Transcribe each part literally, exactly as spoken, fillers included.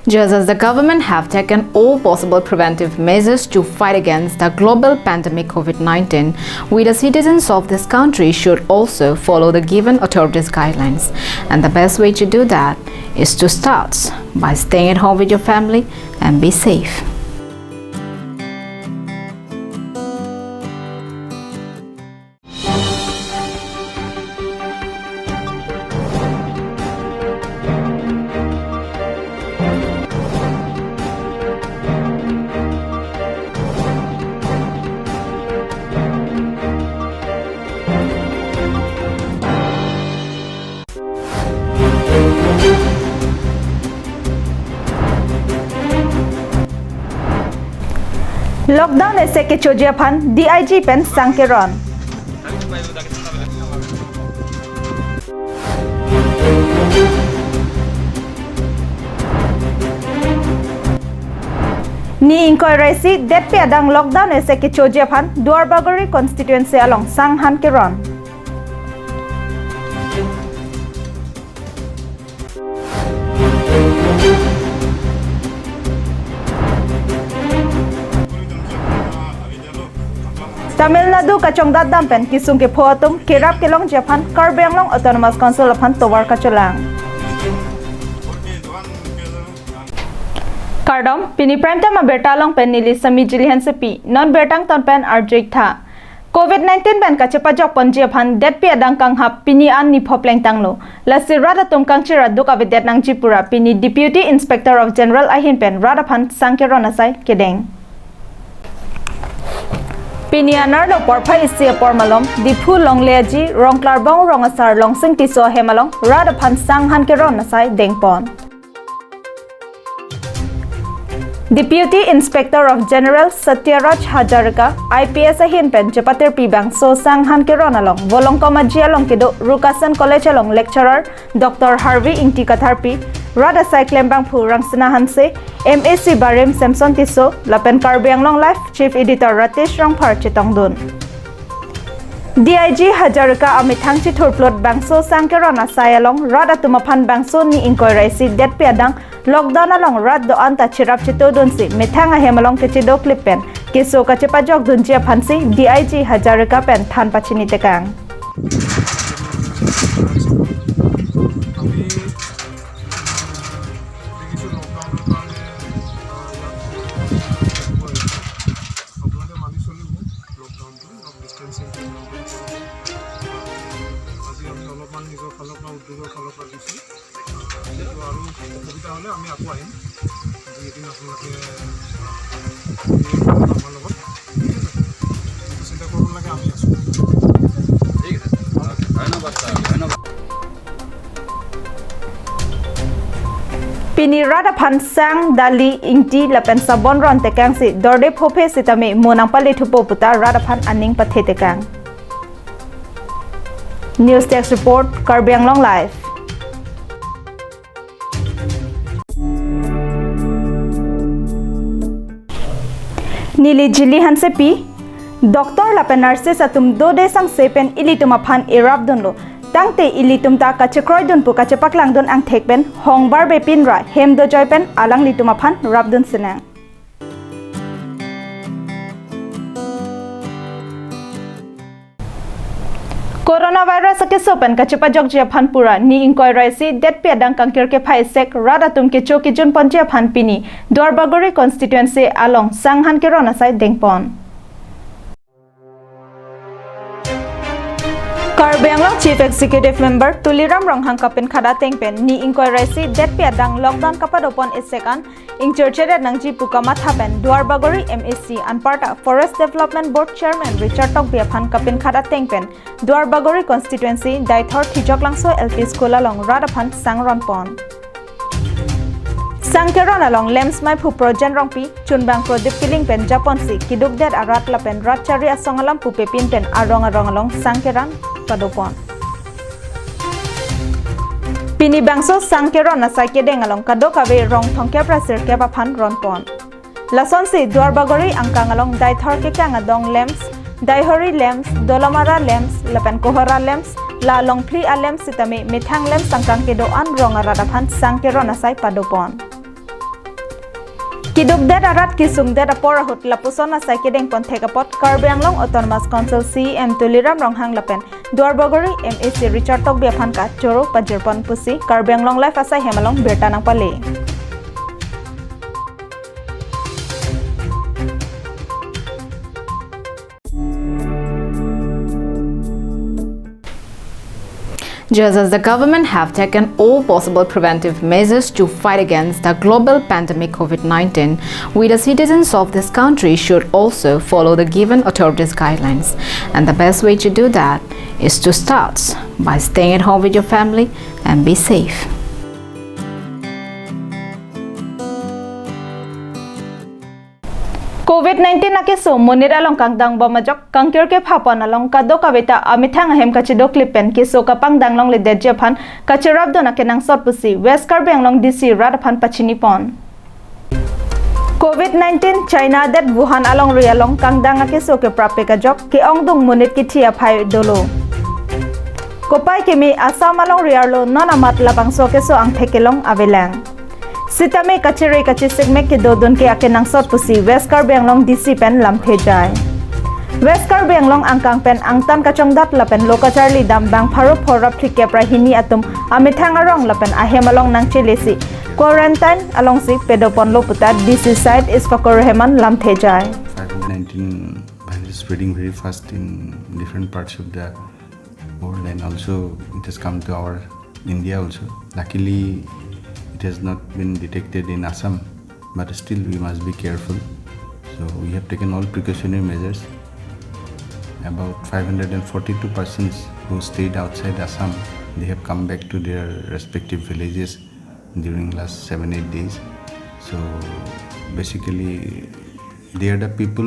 Just as the government have taken all possible preventive measures to fight against the global pandemic COVID nineteen, we, the citizens of this country, should also follow the given authorities' guidelines. And the best way to do that is to start by staying at home with your family and be safe. Lockdown ese kechoji aphan D I G pen sang keron. Ni ingkoi ra isi detpi adang lockdown ese kechoji aphan Duarbagori constituency along sang han keron. Tamil Nadu kachongdat dam pen kesung kepho atum kerap kelongji aphan Karbi Anglong Autonomous Council aphan tovar kacholang. Kardom, pini Prime Time abirta along pen neli Sami Jili Hansepi, non birta angton pen arju-ik tha. COVID nineteen pen kachepajok ponji aphan detpi adang kanghap pini an ni pho plengtanglo. Lasi rat atum kangchir aduk avedet nangji pura pini Deputy Inspector of General ahin pen rat aphan sang keron asai kedeng. Pini anerlo porphai isi apor malom, Diphu longle aji Rongklarbong rong asar Longsing Tisso ahem along rat aphan sang han keron asai dengpon. Deputy Inspector of General Satyaraj Hazarika, I P S ahin pen chepatirpi bangso sang han keron along, Volongkom aji along kedo Rukasen College along lecturer Doctor Harvey Ingti Katharpi, rat asai klembangphu Rangsina Hanse, M A C barim Samson Tisso, lapen Karbi Anglong Live Chief Editor Ratesh Rongphar chetongdun. D I G Hazarika amethang chithurplot bangso sang keron asai along rat atum aphan bangso ni ingkoi ra isi detpi adang lockdown along rat do-an ta cherap chetodunsi methang ahem along kechedoklip pen keso kachepajokdunji aphansi D I G Hazarika pen than pachini tekang. আমি দেখিছোঁ লকডাউনৰ কাৰণে, আহ, ইয়াত আপোনালোকে মানি চলিব লকডাউনটো, অলপ distancing maintain কৰিব। আজি আমি অলপমান নিজৰ ফালৰ পৰা, উদ্যোগৰ ফালৰ পৰা দিছোঁ। আহ, কিন্তু আৰু অসুবিধা হ'লে আমি আকৌ আহিম। দুই এদিন আপোনালোকে, আহ, আমাৰ লগত, ঠিক আছে? একো চিন্তা কৰিব নালাগে, আমি আছোঁ। ঠিক আছে, ধন্যবাদ ছাৰ, ধন্যবাদ। Pini rat aphan sang, dali, ingti lapen sabon ron tekangsi dorde phophe sitame mo nangpale thupo puta rat aphan aning pathe tekang. News Desk Report, Karbi Anglong Live. Neli Jili Hansepi, doctor lapen nurses atum dode sangse pen ilitum aphan irapdunlo. Tangte ilitum ta kachekroidun pu kachepaklangdun angthek pen hongbar bepin ra hem dojoi pen alanglitum aphan rapdun sinang. Coronavirus akeso pen kachepajokji aphan pura ni ingkoi ra isi detpi adang kangkir kephai sek rat atum kecho kejun ponji aphan pini Duarbagori constituency along sang han keron asai dengpon. Karbi Anglong Chief Executive Member Tuliram Ronghang kapinkhat ateng pen ni ingkoi ra isi detpi adang lockdown kapadopon esek an ingchurchedet nangji pu kamatha pen Duarbagori M A C anparta Forest Development Board Chairman Richard Tokbi aphan kapinkhat ateng pen Duarbagori constituency Daithor Thijok Langso L P School along rat aphan sang ronpon. Sang keron along lamps maiphu Projen Rongpi, chunbang Prodip Killing pen japonsi kidukdet arat lapen rat chari asong alam pupepin pen arong arong along sang keron padopon. Pini bangso sang keron asai kedeng along kadokave rong thomkep ra sirkep aphan ronpon. Lasonsi Duarbagori angkang along Daithor kekang adong lamps, Daihori lamps, Dolamara lamps, lapen Kohora lamps, la longphli alem sitame methang lem sangkang kedo-an rong arat aphan sang keron asai padopon. Kidukdet arat kesungdet apor ahut lapuson asai kedengpon thek apot Karbi Anglong Autonomous Council C E M Tuliram Ronghang lapen Duarbagori M A C Richard Tokbi aphan kachoro pajirpon pusi Karbi Anglong Live asai hem along birta nangpale. Just as the government have taken all possible preventive measures to fight against the global pandemic COVID nineteen, we the citizens of this country should also follow the given authorities' guidelines. And the best way to do that is to start by staying at home with your family and be safe. COVID nineteen akeso monit along kangdang bom ajok kangkir kephapon along kadokaveta amethang ahem kachedoklip pen keso kapangdang longledetji aphan kacherapdun akenangsot pusi West Karbi Anglong D C rat aphan pachinipon. COVID nineteen China adet Wuhan alongri along kangdang akeso keprap pek ajok ke-ongdung monit kithi aphai dolo. Kopai keme Assam alongri arlo non amat labangso keso angthek kelong avelang. Sitame kachere kachesikmek kedodun ke akenangsot pusi West Karbi Anglong D C pen lamthe jai. West Karbi Anglong angkang pen angtan kachongdat lapen lo kacharli dam bang pharo phorap phlikep ra hini atum amethang arong lapen ahem along nangchelesi quarantine alongsi pedoponlo puta D C side Isfakor Rehman lamthe jai. Five nineteen virus spreading very fast in different parts of the world, and also it has come to our India also. Luckily, it has not been detected in Assam, but still we must be careful. So we have taken all precautionary measures. About five hundred and forty-two persons who stayed outside Assam, they have come back to their respective villages during last seven, eight days. So basically, they are the people,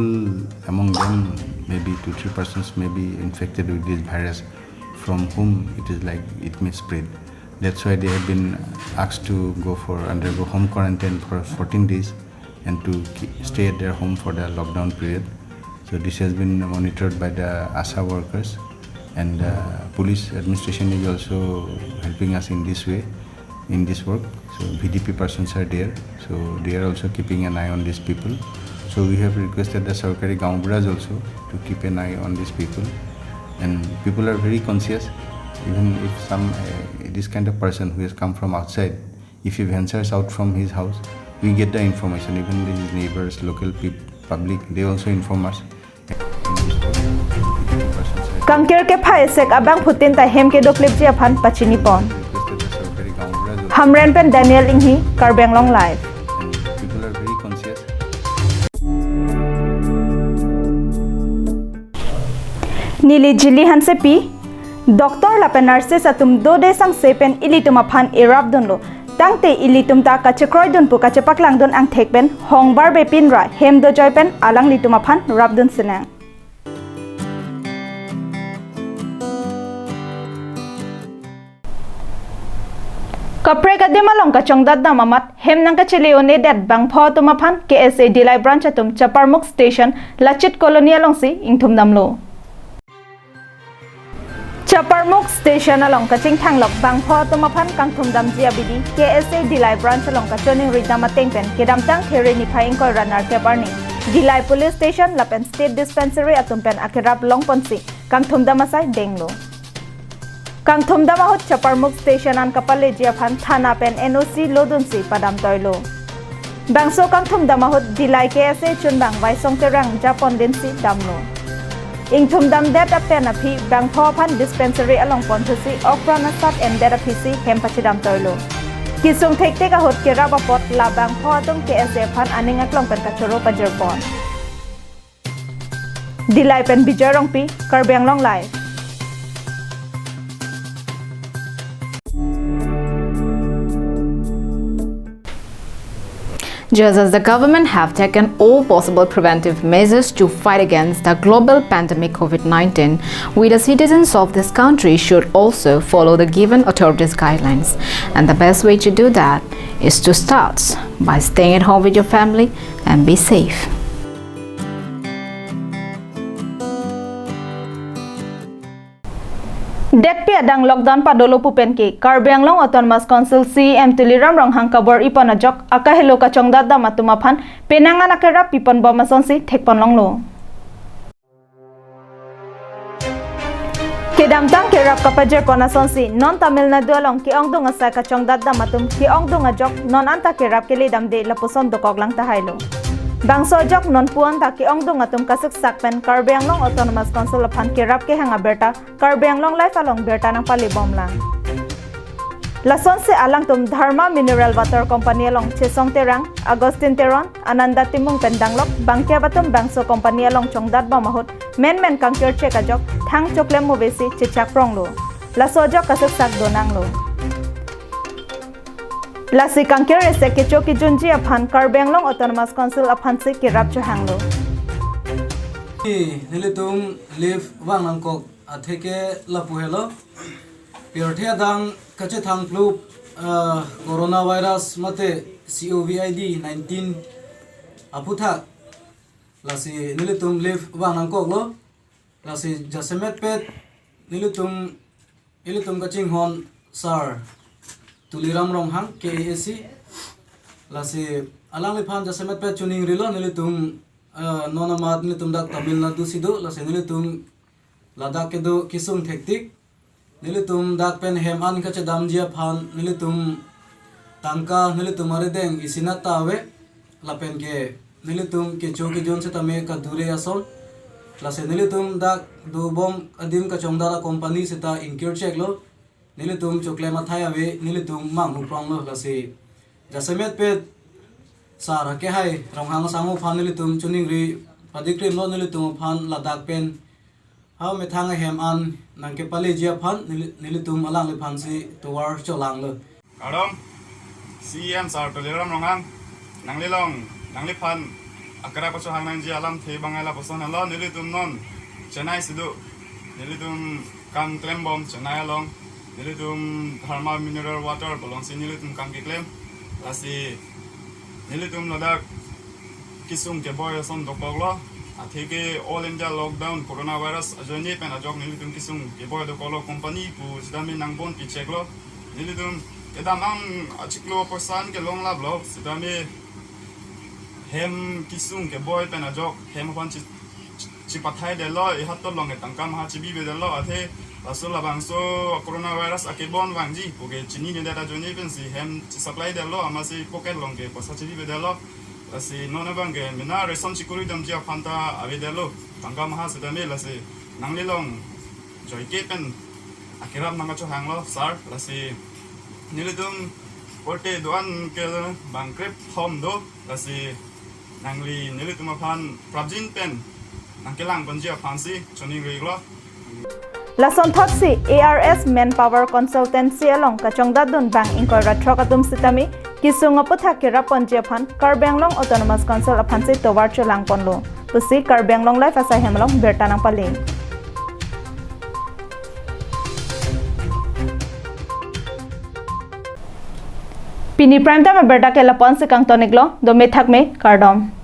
among them maybe two, three persons may be infected with this virus from whom it is like it may spread. That's why they have been asked to go for, undergo home quarantine for fourteen days and to ki-, stay at their home for the lockdown period. So this has been monitored by the ASHA workers and the police administration is also helping us in this way, in this work. So V D P persons are there. So they are also keeping an eye on these people. So we have requested the Sorkari Gaonburas also to keep an eye on these people. And people are very conscious. Even if some, uh, this kind of person who has come from outside, if he ventures out from his house, we get the information. Even his neighbors, local peop-, public, they also inform us. Kangkir kephai sek abangphutin ta hem kedoklipji aphan pachinipon. Hamren pen Daniel Inghi, Karbi Anglong Live. Neli Jili Hansepi, doctor lapen nurses atum dode sangse pen ilitum aphan erapdunlo. Tangte ilitum ta kachekroidun pu kachepaklangdun angthek pen hongbar bepin ra hem dojoi pen alanglitum aphan rapdun sinang. Kaprek adim along kachongdat dam amat hem nangkachele un-edet bangpho atum aphan K S A Dillai branch atum Chaparmukh station Lachit Colony alongsi ingthum damlo. Chaparmukh station along kachingthanglok bangpho atum aphan kangthum damji abidi K S A Dillai branch along kachoningri dam ateng pen kedamtang There niphai ingkoi ra nerkep arni Dillai police station lapen state dispensary atum pen akerap longponsi kangthum dam asai denglo. Kangthum dam ahut Chaparmukh station an kapaleji aphan thana pen N O C lodunsi padam toilo. Bangso kangthum dam ahut Dillai K S A chunbang Vaisong Terang japon dinsi damlo. Ingthum damdet apen aphi bangpho aphan dispensary along ponthusi okpran asat endet aphisi hem pachidam toilo. Kesung thekthek ahut kerap apot la bangpho atum K S A aphan aning aklong pen kachoro pajirpon. Dillai pen Bijoy Rongpi, Karbi Anglong Live. Just as the government have taken all possible preventive measures to fight against the global pandemic COVID nineteen, we the citizens of this country should also follow the given authorities' guidelines. And the best way to do that is to start by staying at home with your family and be safe. Detpi Adang lockdown padolo pu pen ke Karbi Anglong Autonomous Council C E M Tuliram Ronghang kabor-ipon ajok akahelo kachongdatdam atum aphan penang an akerap pipon bom asonsi thekpon longlo. Kedamtang kerap kapajirpon asonsi non Tamil Nadu along ke-ongdung asai kachongdatdam atum ke-ongdung ajok non anta kerap keledamde lapuson dokok lang tahailo. Bangso ajok non pu anta ke-ongdung atum kasiksak pen Karbi Anglong Autonomous Council aphan kerap kehang abirta Karbi Anglong Live along birta nangpale bomlang. Lasonsi alangtum Dharma Mineral Water Company along Chesong Terang, Augustine Teron, Ananda Timung pen danglok bangkep atum bangso company along chongdat bom ahut menmen kangkir chek ajok thang choklem muvesi chechak pronglo. Laso ajok kasiksak donanglo. Lasi kangkir isi kecho kejunji aphan Karbi Anglong Autonomous Council aphansi kerap chohanglo. Nelitum live vang nangkok atheke lapu helo. Pirthe adang kachethang flu, ah, coronavirus mate COVID nineteen aphuthak. Lasi nelitum live vang nangkoklo. Lasi jasemet pet nelitum, ilitum kachinghon Sir Tuliram Ronghang K A A C. Lasi alangliphan jasemet pet choningrilo nelitum, eh, non amat nelitum dak Tamil Nadu si do, lasi nelitum ladak kedo kesung thektik. Nelitum dak pen hem an kachedamji aphan nelitum tangka nelitum arideng isinat ta ave, lapen ke nelitum kecho kejun setame kadure ason. Lasi nelitum dak dobom adim kachongdat a company seta ingkir cheklo. Nelitum choklem athai ave, nelitum manghu pronglo, lasi jasemet pet Sir K Hai Ronghang asangho aphan nelitum choningri padikrimlo, nelitum aphan ladak pen ha methang ahem an nangkepaleji aphan neli-, nelitum alangliphansi tovar cholanglo. Kardom, C E M Sir Tuliram Ronghang, nanglilong, nangliphan akerap kachohang nangji alamthe bang lapuson helo, nelitum non Chennai si do, nelitum kam klembom Chennai along, nelitum Dharma Mineral Water pu alongsi nelitum kam keklem, lasi nelitum ladak kesung keboi ason dokoklo. Atheke All India lockdown coronavirus ajoine pen ajok nelitum kesung keboi dokoklo company pu sitame nangbon picheklo. Nelitum kedam an achiklo poisa an kelong laplo sitame hem kesung keboi pen ajok hem aphan chi-, chi-, chipathai detlo, ihat to long tangka maha chibibe detlo, athe laso labangso coronavirus akebon vangji puke chininedet ajoine pensi hem chi-supply detlo, amatsi pocket long ke poisa chibibe detlo. Lasi non abang ke mena ration chikuri damji aphan ta ave detlo, tangka maha sitame, lasi nanglilong joike pen akerap nangkachohanglo sir, lasi nelitum korte do-an ke bangkrep thom do, lasi nangli nelitum aphan prapjin pen nangkelangponji aphansi choningrilo. Lasonthotsi A R S Manpower Consultancy along kachongdatdun bang ingkoi ra throk atum sitame kesung aputhak kerapponji aphan Karbi Anglong Autonomous Council aphansi tovar cholangponlo pusi Karbi Anglong Live asai hem along birta nangpale. Pini Prime Time abirta ke lapu-ansi kangtoniklo, dome thakme, kardom.